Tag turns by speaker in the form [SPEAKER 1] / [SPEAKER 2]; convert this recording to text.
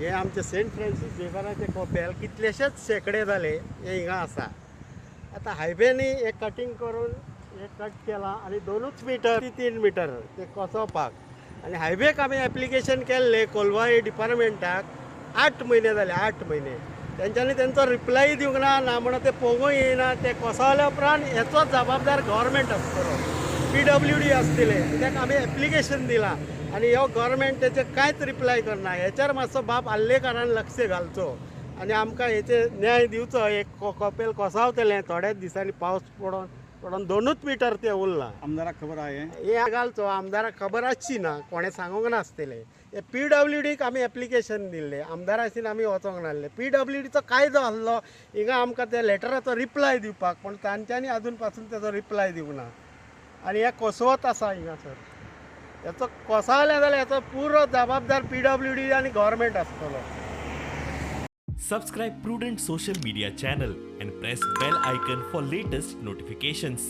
[SPEAKER 1] हे आमचे Saint Francis झेवियराचें कपेल कितलेशेच शेंकडे जाले हे हिंगा आसा. आतां हायवेनी हे कटींग करून हे कट केलां आनी 2 मिटर ती 3 मिटर ते कोसोवपाक. आनी हायवेक आमी एप्लिकेशन केल्लें कोलवाई डिपार्टमेंटाक 8 म्हयने जाले, 8 म्हयने तेंच्यांनी तेंचो रिप्लाय दिवंक ना, ना म्हणून ते पोगूय येयना. ते कोसळ्या उपरांत हेचो जबाबदार गव्हर्मेंट आसतलो, PWD आसतले, कित्याक आमी एप्लिकेशन दिलां आनी हो गव्हर्मेंट तेचे कांयच रिप्लाय करना. हेचेर मातसो बाब आर्लेकारान लक्ष घालचो आनी आमकां हेचेर न्याय दिवचो. एक कपेल कोसावतलें थोड्याच दिसांनी, पावस पडोन पडोन 2 मिटर तें उरलां.
[SPEAKER 2] आमदाराक खबर आहा हें?
[SPEAKER 1] हें घालचो, आमदाराक खबर आसची ना, कोणें सांगूंक नासतलें. हे PWDक आमी एप्लिकेशन दिल्लें, आमदाराशीन आमी वचोंक नासलें. PWDचो कायदो आसलो हिंगा आमकां त्या लेटराचो रिप्लाय दिवपाक, पूण तांच्यांनी आजून पासून तेजो रिप्लाय दिवंक ना. आनी हें कोसवत आसा हिंगासर, हेचो कोसळ्ळें जाल्यार हेचो पुरो जबाबदार PWD आनी गव्हर्मेंट आसतलो.
[SPEAKER 3] Subscribe Prudent Social Media channel and press bell icon for latest notifications.